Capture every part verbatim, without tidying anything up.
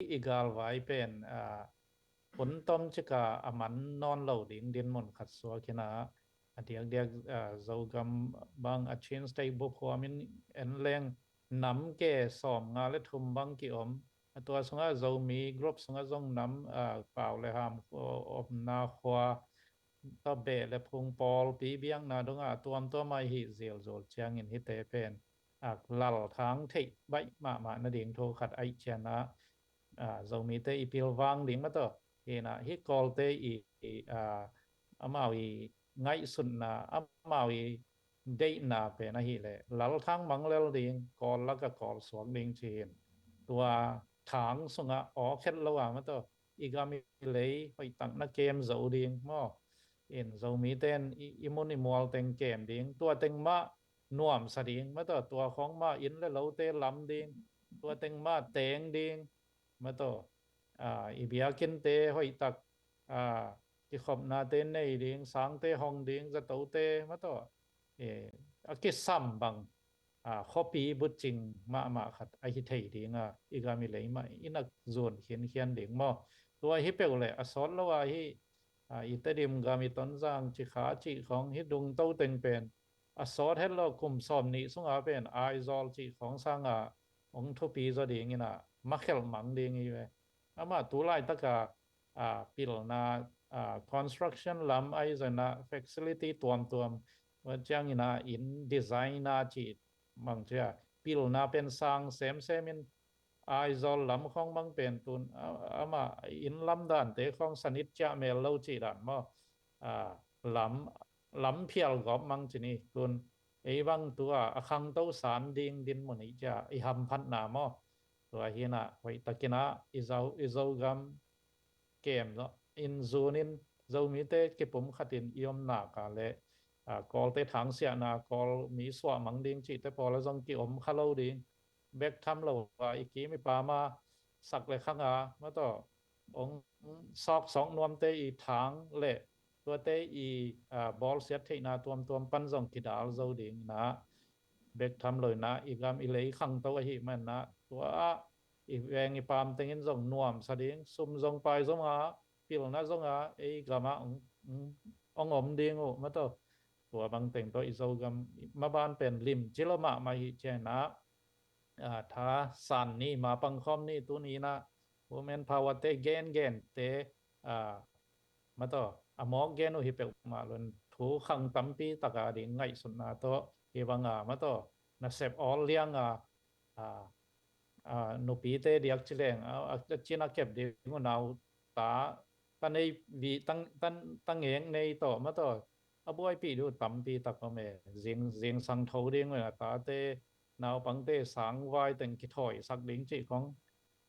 i galvai pen, a, hun tom cika a man nawn lo ding dinmun khat suak hi na, a diakdiak, a, Zogam bang a Chin State buphuam in en leng nam ke sawmnga le thum bang ki-om. A tua sungah Zomi group sungah zong nam, a, pau le ham, a, omna khua tawh beh le phung pawlpi biakna dongah a tuamtuam a i hih zelzul ciangin hihte pen, a, lalthang theih baih mahmah nading thu khat aih cianah, a, Zomite i pilvang ding mataw. Hi na, hih Kawlte i, i, a, amau i ngaihsutna, amau i deihna pen ahih leh lalthang mang lel ding, Kawl laka Kawl suak ding ci-in tua thang sungah awkhet lo a mataw, i gam i lei hoihtak na kem zo ding maw? In Zomite in i, i mun i mual teng kem ding, tua teng mah nuamsa ding mataw, tua khawng mah inn le lote lam ding, tua teng mah teng ding mataw, a, i biakinnte hoihtak, a, kikhopnate nei ding, sangte hong ding, zatote mataw, e, a kisam bang, a, khuapi bucing mahmah khat ahi thei ding a, i gam i lei mah i nak zun khinkhian ding maw? Tua hi peuh le a sawt lo a hi, a, i Tedim gam i Tonzang, Cikha cih khawng hi dungto teng pen a sawt het lo kum sawm nih sunga pen Aizawl cih khawng sanga hong thupi zaw ding ina, makhelh mang ding hi ve. Amah tu laitaka, a, pilna, a, construction lam ahi zongina facility tuamtuam, tua ciangina inn design a cih bang cia pilna pen sang semsem in Aizawl lam khawng bang pen tun, a, amah inn lam dante khawng sanit ciah mel lo cih dan maw? A, lam, lam phial gawp mang ci ni tun ei bang tua a khangto san ding dinmun i cia i hamphatna maw? Tua hi na, hoihtakin a i Zo, i Zogam kem zo in zunin Zomite kipum khatin i omna ka le, a, Kawlte thangsiahna, Kawl mi suah mang ding cihte pawl a zong ki-om kha lo ding. Bek tham lo a i kim i pama sak le khanga mataw, ong sawksawk nuamte i thang le tuate i, a, bawlsiat theihna tuamtuam pan zong kidal zo ding ina, bek tham lo ina i gam i lei khangto ahi man ina, tua a i veng i pam tengin zong nuamsa ding, sum zong pai zong a, pilna zong a, ei gam a ong, ong, ong om ding uh mataw. Tua bang teng tawh i Zogam maban pen lim ci lo mahmah hi cianah, a, tha san ni, ma pangkhawm ni tuni ina, women power te gen gen te, a, mataw, a mawk gen uh hi peuhmah lun thu khang tampi taka ding ngaihsutna tawh hi banga mataw, nasep awl lianga, a, a, nupite diak ci leng, a, a, a cina kep ding uh nau ta, ta nei vi, ta, ta, ta ngek nei tawh mataw, a buaipih ding uh tampi tak om e, zing, zingsang tho ding uh a tate, naupangte sangvai teng kithawisak ding cih khawng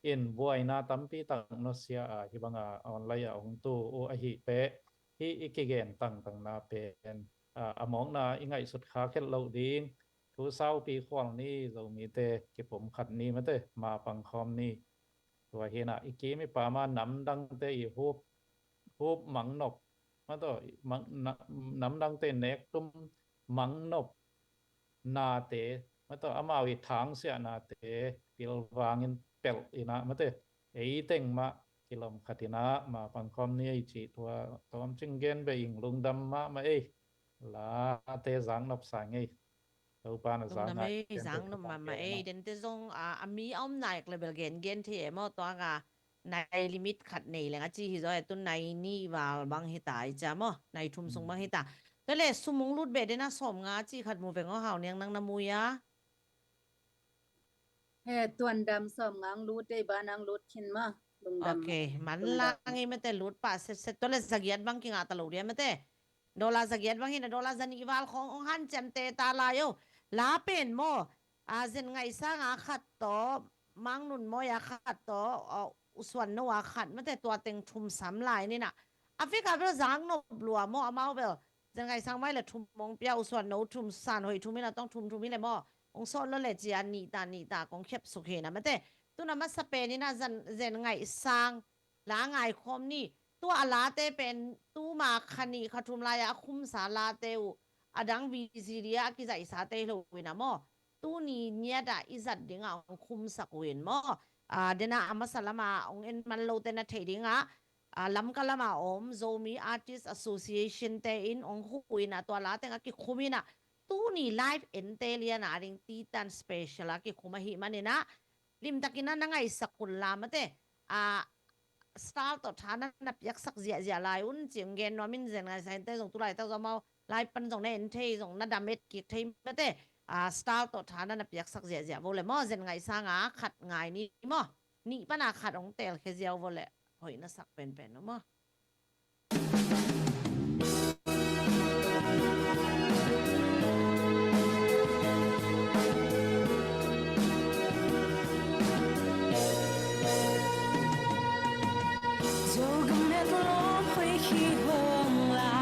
in buaina tampi tak nusia a, hi banga online a ong tu uh ahi peh, hi i kigen tangtangna pen, a, a mawkna i ngaihsut kha khelh loh ding, thu saupi khual ni, Zomite kipum khat ni mate, ma pangkhawm ni. Tua hi na, i kim i pama namdangte i hup, hup mangnop mataw, mang, na, namdangte nektum mangnop nate mataw, amau i thangsiahnate pilvangin pelh ina mate, ei teng mah kilom khat ina ma pangkhawm ni ei cih tua tawmcing gen be ing, lungdam mahmah ei. Late zaknop sa ngei. Topa na zang ngai ei, zaknop mahmah ei. Dente zong a, a mi a om naik le bel gen gen thei e maw, tua nga nai limit khat nei leng a ci hi zaw e, tun nai ni val bang hi ta i cia maw, nai thum sung bang hi ta. Tua le sum ong lut beh dena sawm nga ci khat mu veng aw, Hau Niang, nang na mu ia? He, tuan dam sawm nga ong lut ei, ba nang lut khin maw. Lungdam. Ok, man lang ei mate, lut pah setset. Tua le zagiat bang kingah ta lo dia mate. Dollar zagiat bang hi na, dollar zanih val khawng ong hanciam te ta lai o. La pen maw, a, Zen Ngaih Sang a khat tawh, Mang Nun Mawi a khat tawh, a, U Suan No a khat mate, tua teng thum sam lai ni na. A fika bel zaknop lua maw, amau bel Zen Ngaih Sang mai le thum ong pia, U Suan No thum, San Hoih thum hi na, tawng thum thum hi le maw, ong sawt lo le cia nih ta nih ta kong khep suk hi na mate. Tuna masa pen ina Zen, Zen Ngaih Sang la ngaikhawm ni. Tua a late pen tuma kha nih kha thum lai-a a khumsa late uh, a dang V C D a kizaihsate hi lo uh ina maw, tuni niat ah i zat dingah ong khumsak uh in maw. a, dena a masa lama hong en man lote na theih dingah, a, Lamka lama om Zomi Artist Association te in hong hu inah tua la teng a kikhum inah tuni live ente liana a ding titan special a kikhum ahih maninah limtakinah na ngaihsak un la mate, a, style tawh tha na na piaksak ziahziah lai un ci hong gen nuam in, Zen Ngaih Sangte zong tulaitak zong amau live pan zong na en thei zong na dam et kik thei mate, a, style tawh tha na na piaksak ziahziah vo le maw, Zen Ngaih Sanga khat ngai ni maw, nih pana khat hong telkhia ziau vo le hoih na sak penpen uh maw. Zogam met lawm hoih hi hong la,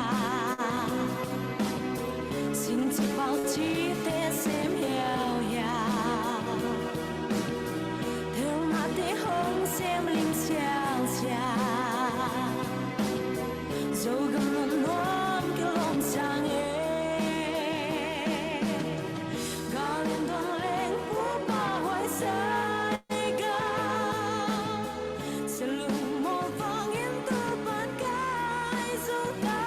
singcipau cite sem hiauhiau, thelmate hong sem ling siausiau. Zogam nunnuam kilawm sang e, galin don leng pupa huai sai ga. Salung mawl vangin Topan kai zo ta,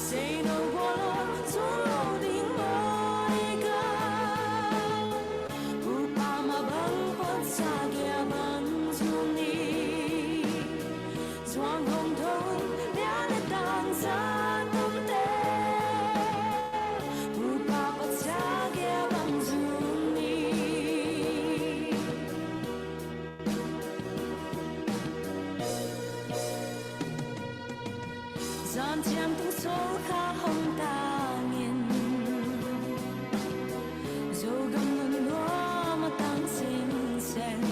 sei no gual lo zu lo ding mawi ga. Pupa mah bang pawt sa gia bang zun ni. Zuang hong thong nia le tang za tamte, pupa pawt sa gia bang zun ni. Zan ciang tung sol kha hong tangin, Zogam nunnuam a tang singseng.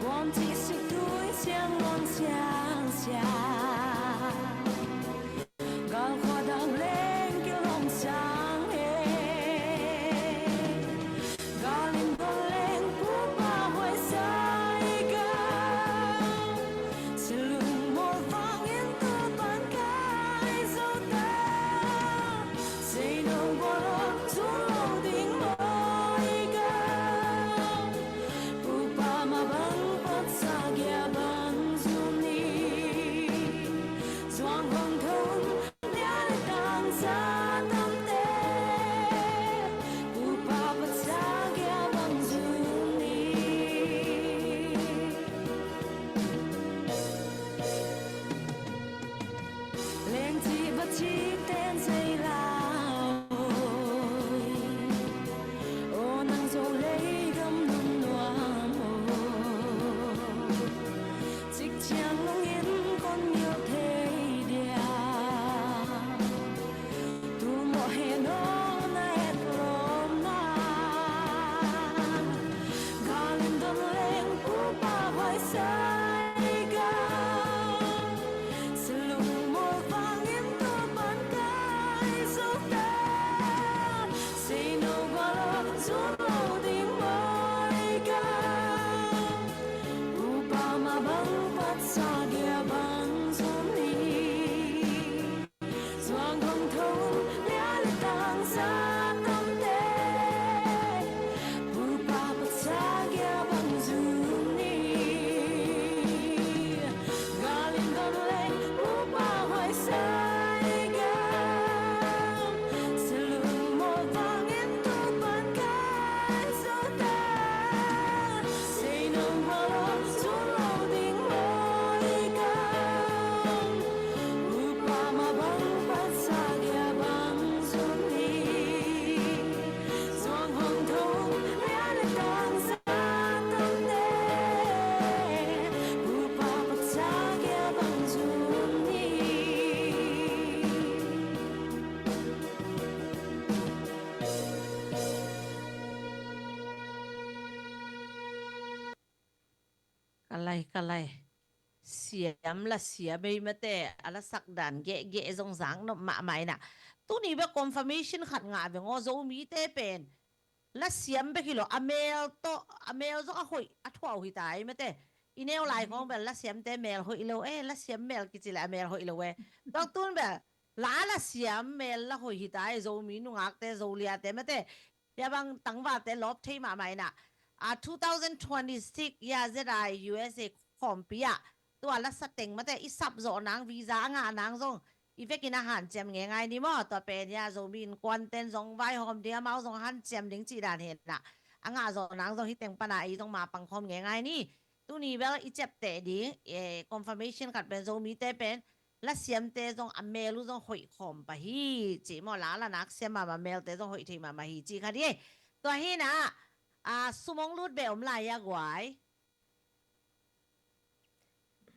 Buam cih sik tui siang luang siang siang, galkhua dang leng kilawm sang e. Galin don leng pupa huai sai ga. Salung mawl vangin Topan kai zo ta, sei no gual lo zu lo ding mawi ga. Pupa mah bang pawt sa gia bang zun ni. Zuang hong thong nia le tang za tamte, pupa pawt sa gia bang zun ni. Leng cih va cih ten zei lai. O nang Zo lei gam nunnuam o, cik ciang lungin kon ngil thei dia. Tu mawh he nong na et lawm na, galin don leng pupa huai sai ga. Salung mawl vangin Topan kai zo ta, sei no gual lo zu lo ding mawi ga. Pupa mah bang pawt sa gia bang zun ni. Zuang hong thong nia le tang za tamte, pupa pawt sa gia bang zun ni. Galin don leng pupa huai sai ga. Salung mawl vangin Topan kai zo ta, sei no gual lo zu lo ding mawi ga. Pupa mah bang pawt sa gia bang zun ni. Zuang hong thong nia le tang za tamte, pupa pawt sa gia bang zun ni. Ka lai, ka lai. Siam la siam ei mate, a la sak dan gehgeh zong zang nop mahmah inah. Tuni bek confirmation khat ngah veng aw, Zomite pen la siam bek hi lo, a mel tawh, a mel zong a hoih a thuah uh hi ta ei mate. I neu lai khawng bel la siamte mel hoih lo e, la siam mel kici le a mel hoih lo e. Tua tun bel la, la siam mel la hoih hi ta ei, Zomi nungakte, Zoliate mate. Hia bang tangvalte lawp thei mahmah inah. a two thousand twenty-six ya Z I U S A khawmpi ah tua lasa teng mate i sap zawh nang visa a ngah nang zong i vekin a hanciam ngeingai ni maw. Tua pen ya Zomi Innkuanten zong vaihawm ding, amau zong hanciam ding cih dan hi na. A ngah zawh nang zong hi teng pana ei zong mapang khawm ngeingai ni. Tuni bel i ciapteh ding, eh, confirmation khat pen Zomite pen lasiamte zong a mel uh zong hoih khawm pah hi cih maw, la la nak siam mahmah, melte zong hoih thei mahmah hi cih khat hi. Tua hi na, a, sum hong lut beh om lai a guai.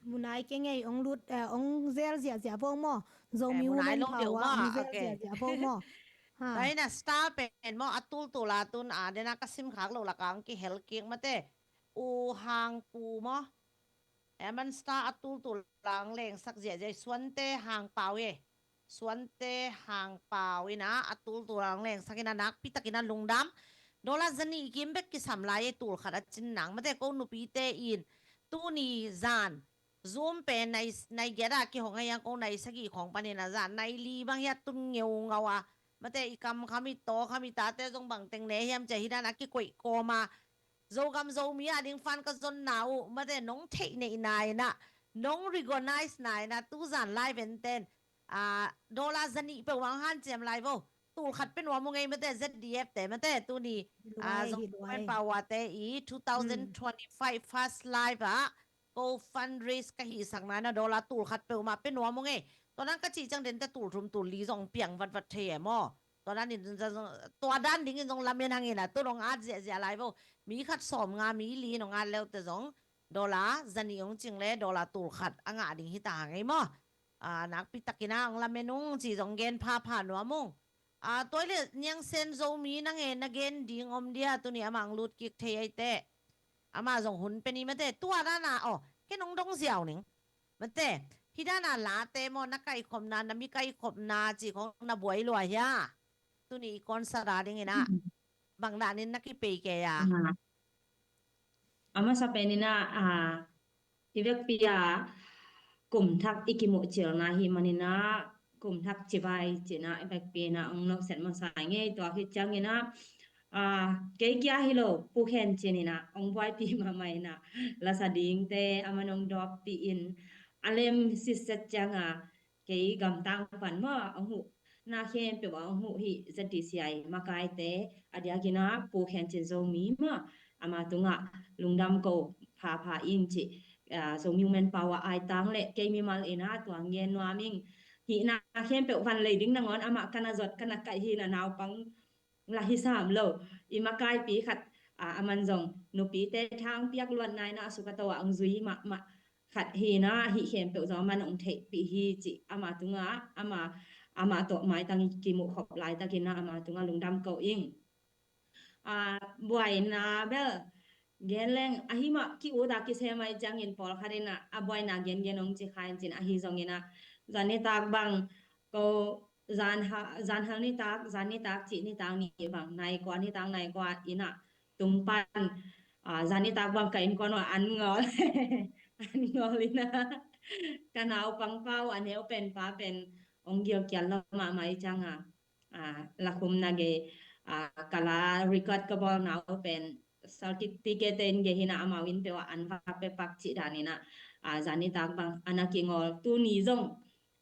Munai kei ngei ong lut, eh, ong zel ziahziah vo maw? Zomi Women Power ong zel ziahziah vo maw? Tua hi na star pen maw, a tultul a tun a dena ka sim khak loh laka ong kihel kik mate. U Hang Pu maw? Eman star a tultul a ong lengsak ziahziah hi. Suante Hang Pau hi. Suante Hang Pau in a, a tultul a ong lengsak in a, nakpi takin a lungdam. Dollar zanih kim bek kisam lai hi, tul khat a cin nang mate. Ko nupite in tuni zan Zoom pen nai, nai giat a kihong a hiang, ko nai sagih khawng panin a zan nai li bang hi a tun ngeungau a mate, i kam kham, i taw kham, i tate zong bang teng ne hiam ci a hi dan a kikoih kawm a, Zogam Zomi a ding fan ka zonna uh mate, nong theih neihna in a, nong recognize na in a, tuzan live enten, a, dollar zanih peuhmah ong hanciam lai vo. Tul khat pe nuam ung ei mate, Z D F te mate, tuni, a, Zomi Women Power te i two thousand twenty-five first live ah ko fundraise ka hihsakna in a dollar tul khat peuhmah pe nuam ung ei. Tua dan ka cih ciang dente tul thum tul li zong piang vatvat thei e maw? Tua dan in, tua dan dingin zong lamen hang in a, tu nong at ziahziah lai vo. Mi khat sawmnga, mi li nong at leute zong dollar zanih ong cing le dollar tul khat a ngah ding hi ta hang ei maw? A, nakpi takin a ong lamen ung ci zong gen phapha nuam ung. A, tua hi le Niang Sen Zomi, nang e na gen ding om dia, tuni amah ong lut kik thei ei teh. Amah zong hun pe ni mate, tua dan a, aw, ken ong dong ziau ning. Mate, hi dan a late maw, na kaikhopna, na mi kaikhopna cih khawng na buai lua hia? Tuni i concert a dingin a, bang danin na kipei kei a? A masa pen in a, a, i vekpi a kum thak i kimuhcilna hi manin a, kum thak civai cin a i vekpi in a ong nopset masa ngei. Tua khit ciangin a, a, kei kia hi lo, Pu Khen Cin in a ong buaipih mahmah in a, lasa dingte aman ong dawppih in, a lem sitset ciang a, kei gamtang pan maw, ong huh na khempeuh ah ong huh hi Z D C I makaite, a diakin a Pu Khen Cin Zomi maw, ama tungah lungdam ko phapha ing ci, a, Zomi Women Power aitang le kei mimal in a tua ngen nuam ing. Hihna khempeuh van lei ding nangawn amah ka na zot, ka na kaih hi na, naupang la hi sam lo. I makaipi khat, a, aman zong nupite thang piak luatna in a, a suk a to ah ong zui mahmah khat hi na, hih khempeuh zong aman ong theihpih hi cih ama tungah, ama, ama tawh maitang i kimuh khop laitakin a, ama tungah lungdam ko ing. A, buaina bel gen leng ahi mah, ki-ut a kisem ahih ciangin pawlkhat in a, a buaina gengen ong ci kha in cin, ahi zongin a, zan nitak bang ko, zan ha-, zan hal nitak, zan nitak cih nitak nih bang, nai kua nitak, nai kua in a tung pan, a, zan nitak bang ka innkuan uh an ngawl, an ngawl in a, ka naupang pa uh a neu pen pa pen ong gilkial lo mahmah ahih ciang a, a, lakhum na gei, a, ka la record ka bawlna uh pen certificate in gei hi na, amau inn peuh ah an va pia pak cih dan in a, a, zan nitak bang an a kingawl. Tuni zong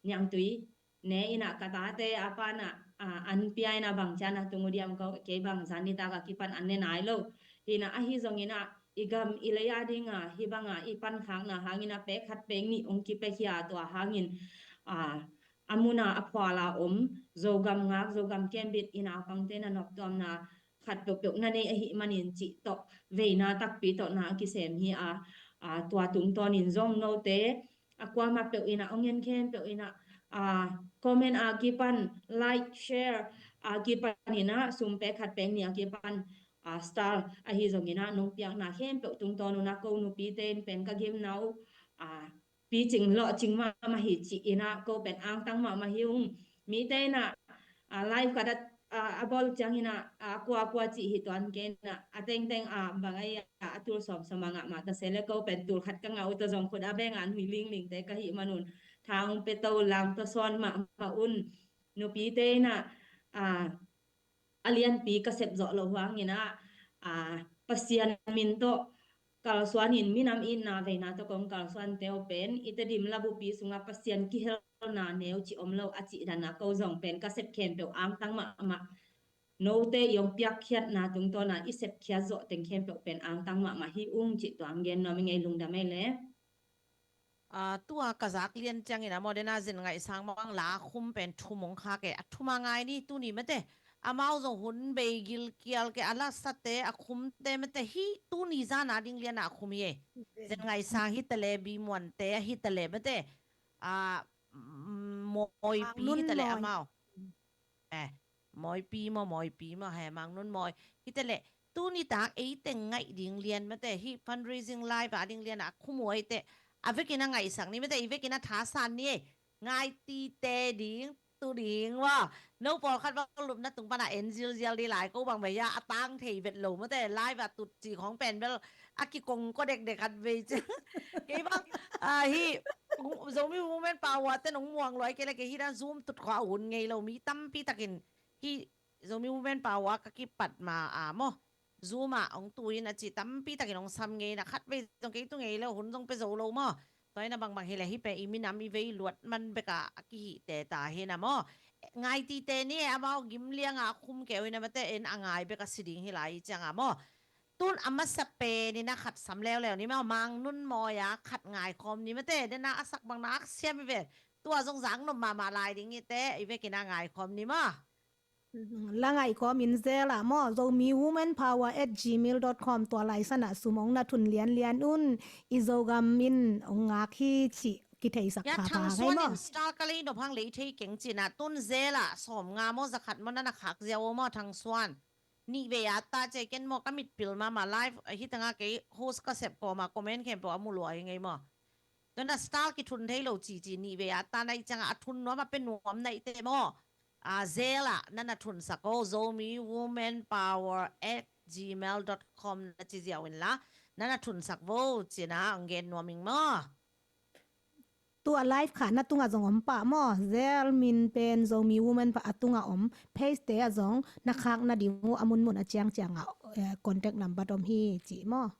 niangtui ne in a, ka tate a pan a, a, an pia in a, bang ciang a tung uh diam ko, kei bang zan nitak a kipan an ne nai lo. Hi na, ahi zongin a, i gam i lei a ding a hih bang a i pankhakna hangin a, pek khat pek nih ong kipiakhia, tua hangin, a, a mun a a phual a om Zogam ngak, Zogam kembit i naupangte na noptuamna khat peuhpeuh na nei ahih manin cih tawh veina takpi tawh na a kisem hi a, a, tua tungtawnin zong note a kuamah peuh in a, ong en khempeuh in a, a, comment a kipan, like, share a kipan in a, sum pek khat pek nih a kipan, a, star ahi zongin a, nong piakna khempeuh tungtawn un a, ko nupite in pen ka gimna uh, a, picing lawhcing mahmah hi ci in a, ko pen angtang mahmah hi ung. Mite in a, a, live khat a, a, a bawl ciangin a, a, kua kua cih hi tuan kei in a, a tengteng a, bang a, a, a tul sawmsawm a ngah mah ta se le, ko pen tul khat ka ngah uh tawh zong khut a veng a nui linglingte ka hih man un, thang pia to, lang tawsawn mahmah un. Nupite in a, a, a lianpi ka sep zawh loh hangin a, a, Pasian min tawh kalsuan in minam itna veina tawh kong kalsuante uh pen i Tedim labupi sungah Pasian kihelna neu cih om lo a cih dana ko zong pen ka sep khempeuh angtang mahmah. Note i hong piakkhiatna tungtawna i sepkhiat zawh teng khempeuh pen angtang mahmah hi ung cih tua hong gen nuam ing ei. Lungdam ei le. Ah, tua ka zak lian ciangin a maw, dena Zen Ngaih Sang bang la khum pen thum hong khak e, a thum a ngai ni tuni mate. Amau zong hun bei gilkial ke a lasate a khumte mate hi tuni zana ding liana a khum hi e. Zen Ngaih Sang hi tale, Bi Muante hi tale mate. Ah, mm, Moipi hi tale amau. Eh, Moipi maw, Moipi maw, he Mang Nun Moi. Hi tale, tuni tak ei teng ngaih ding lian mate, hi fundraising live a ding lian a khum uh ei te, a vekin a ngaihsak ni mate, i vekin a thasan ni ei. Ngai tite ding, tu ding maw. No pawlkhat bang lupna tung pana en zilzial di lai, ko bang bei a, a tang thei vet lo mate, live a tut ci khong pen bel, a kikong ko dekdek khat vei ci. Kei bang, ah, hi, Zomi Women Power te nong muang luai kei le kei hi dan Zoom tut khua a hun ngei lo mi tampi takin hi Zomi Women Power ka kipat ma a maw. Zoom ah hong tuin a ci tampi takin hong sam ngei na khat vei zong kei tu ngei lo hun zong pe zo lo maw. Tua ina bangbang hi le hi pe i minam i vei luat man beka a kihihte ta hi na maw. Ngai tite ni e amau gim lianga a khum keu ina mate en a ngai beka si ding hi lai i cianga maw. Tun a masa pen ina khat sam leuleu ni maw, Mang Nun Moi a khat ngaikhawm ni mate, dena a sak bang na ak siam i ven. Tua zong zak nop mahmah lai ding i te, i vekin a ngaikhawm ni maw. La ngaikhawm in zel ah maw, Zomi Women Power at gmail dot com tua lai sana sum ong na thun lianlian un, i Zogam in ong ngak hi cih kitheisak phapha ngai maw. Thang Suan in star ka lei nop hang lei thei keng cina, tun zel ah sawm nga maw, zakhat maw, na na khak ziau maw, Thang Suan. Nih vei a ta ce ken maw ka mitpil mahmah live, eh, hi tanga kei host ka sep kawma comment khempeuh a mu lua hi ngei maw. Tuan a star kithun thei lo cici nih vei a ta nai cianga a thun nuam a pe nuam nai te maw. A zel ah na na thunsak o, Zomi Women Power at gmail dot com na ci ziau in la, na na thunsak vo cina ang gen nuam ing maw. Tua live kha na tunga zong om pah maw, zel min pen Zomi Women Power a tunga om, page te a zong na khak na ding uh a munmun a ciangcianga, eh, contact number om hi ci maw.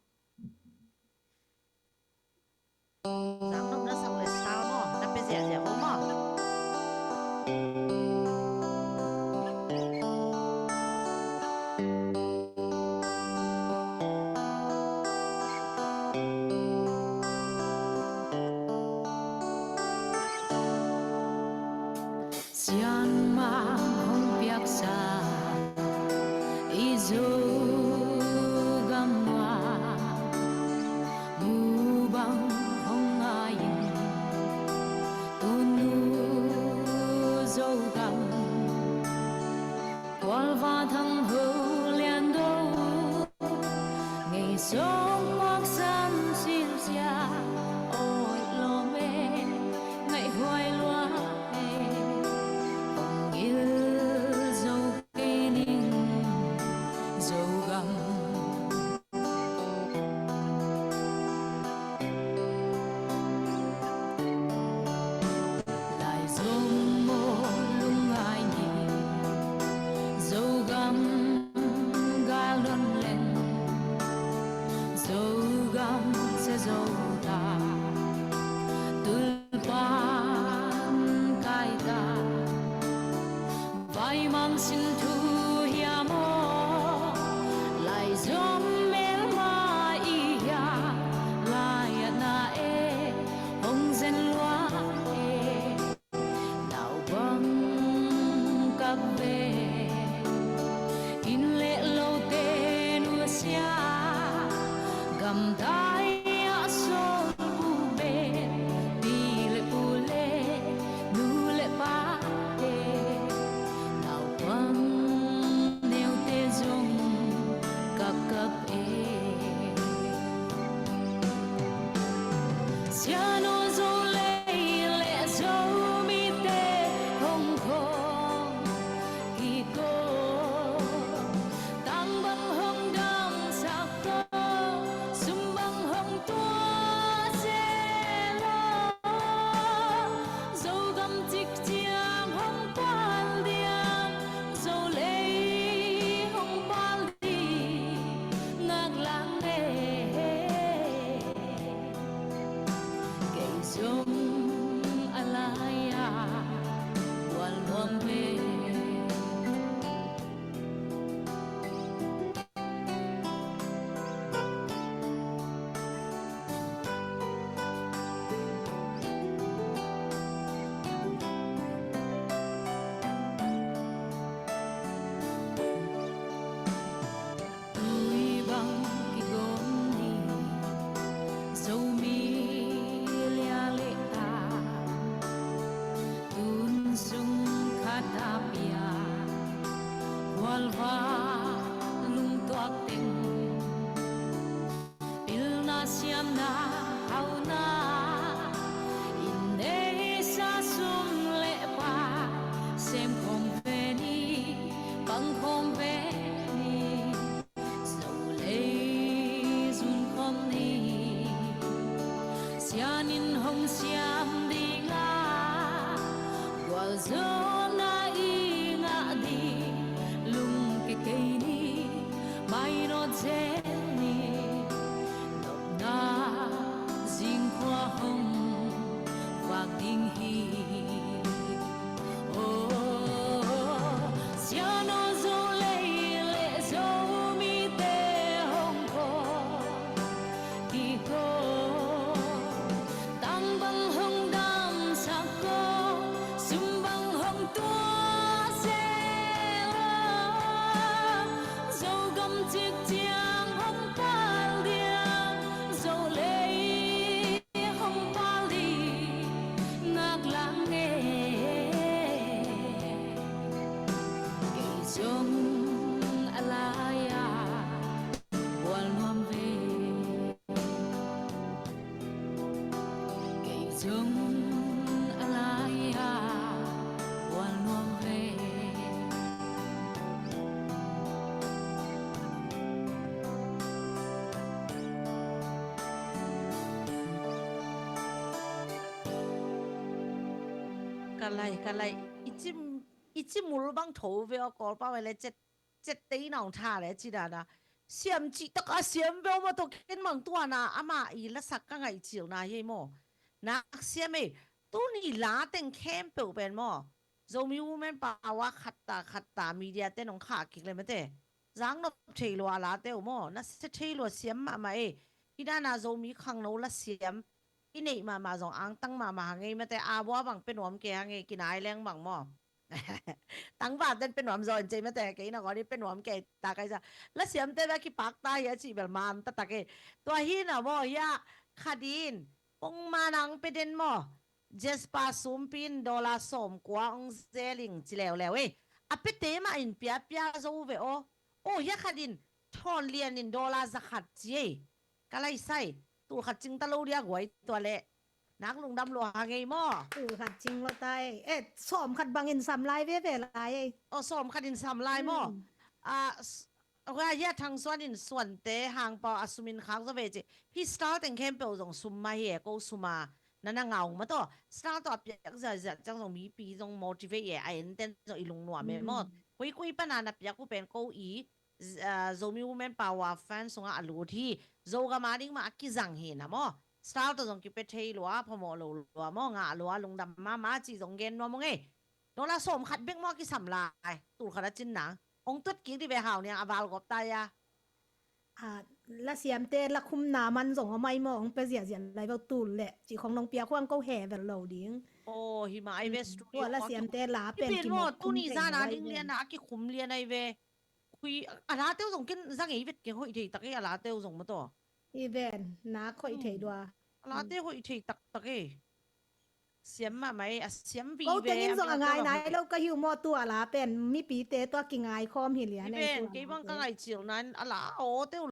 Sang nop na sak le star maw, na pe ziahziah uh maw. Sianmang hong piaksa i Zogam ah, mu bang hong ngai in tunu Zogam. Kualva Thang Ho Lian Do, ngei song mak san sin sia, oi lo me, ngaih huai lua me, ong gil zo kei ning Zogam. Lai zong maw lungngai ni, Zogam gal don leng, Zogam se zo ta, tulpan kai ta. Vai mang sin thu hiam aw, lai zom melma i hia, lai a na e, hong zen lua e, nau bang kap ve, inn le lote nusia, gamdai ah sol bu be, pi le pu le, nu le pate, naupang neute zong kapkap e. Sianu Zo lei le Zomite hong khawm kik aw, tang bang hong damsak aw, sum bang hong tua se lo, Zogam cik ciang hong pal diam, Zo lei hong pal ding, ngak siamna hauna, inn neihsa sum le pai sem khawm ve ni, pang khawm ve ni. Zo lei zun khawm ni. Sian in hong siam ding a, gualzawhna i ngah ding lungke kei ni. Mainawt zel ni. Nopna zingkhua hong vak ding hi. Aw, sian aw, Zo lei le Zomite hong ko hi ko. Tang bang hong damsak ko, sum bang hong tua se lo. Zogam cik ciang hong pal dia, Zo lei hong pal ding nak lang e. Kei zong a lai-a bual nuam ve. Kei zong a lai-a bual nuam ve. Ka lai, ka lai. I cim, i cimul bang tho ve aw, Kawlpau e le cet, cet tei na hong tha le ci dana. Siam cih taka siam ve aw maw, tawh ken bang tuana ama i lasak ka ngaihcilna hi maw. Nak siam e, tuni la teng khempeuh pen maw, Zomi Women Power khatta khatta media te nong khah kik le mate. Zang nop thei lua la teu maw, na sia thei lua siam mahmah e. Hi dana Zomi khangno la siam i neih mahmah zong angtang mahmah hangei mate, a bua bang pe nuam ke hangei, kinai leng bang maw. Tangval ten pe nuam zaw in cei mate, kei na gawni pe nuam kei ta kai sa. La siamte bia kipak ta hi a cih bel man ta tak e. Tua hi na maw, hi a khat in pongma nang pe den maw. Jasper Sumpin dollar sawmkua ong zeling ci leuleu ei. A pete mah in piapia zo ve aw. Aw, hi a khat in Thawn Lian in dollar zakhat ci ei. Ka laisai, tul khat cing ta lo dia guai tua leh. Nak lungdam lua hangei maw. Tul khat cing lo ta ei. Eh, sawm khat bangin sam lai veve lai ei. Aw, sawm khat in sam lai maw. Hmm. Ah, s-, Aw, hia Thang Suan in Suante hangpau a sumin khak zaw ve ci. Hi star teng khempeuh zong sum mah hi e, ko sum a na na ngau mah tawh. Star tawh a piak ziahziah ciang zong mipi zong motivate e, a enten zong i lungnuam e maw. Koikoi pana na piak uh pen ko i, z-, ah, Zomi Women Power fan sungah a lut hi. Zogam a ding mah a kizang hi na maw. Star tawh zong kipia thei lua, phamawh lo lua maw, ngah lua, lungdam mahmah ci zong gen nuam ung ei. Dollar sawm khat bek maw a kisam lai, tul khat a cin nang. Hong tuat kik dih ve hau niang a val gawp ta ia. Ah, la siamte la khumna man zong a mai maw, hong pia ziahziah lai veu tul leh. Cih khong nong piak huang ko he vel lo ding. Aw, hi mah ai ve studio. Tua la siamte la pen kimawh khum thei maw, tuni zana ding lian a kikhum lian ai ve. Khui, a la teu zong ken zang ei vet ke hoih thei tak ei a la teu zong maw tawh. Hi ven, nak hoih thei dua. A la teu hoih thei taktak ei. Siam mahmah ei, a siam vive. Ko tengin zong a ngai nai lo ka hi uh maw, tua la pen mipite tua kingai khawm hi lian ei. Kei bang ka ngaihcil nan a la aw teu.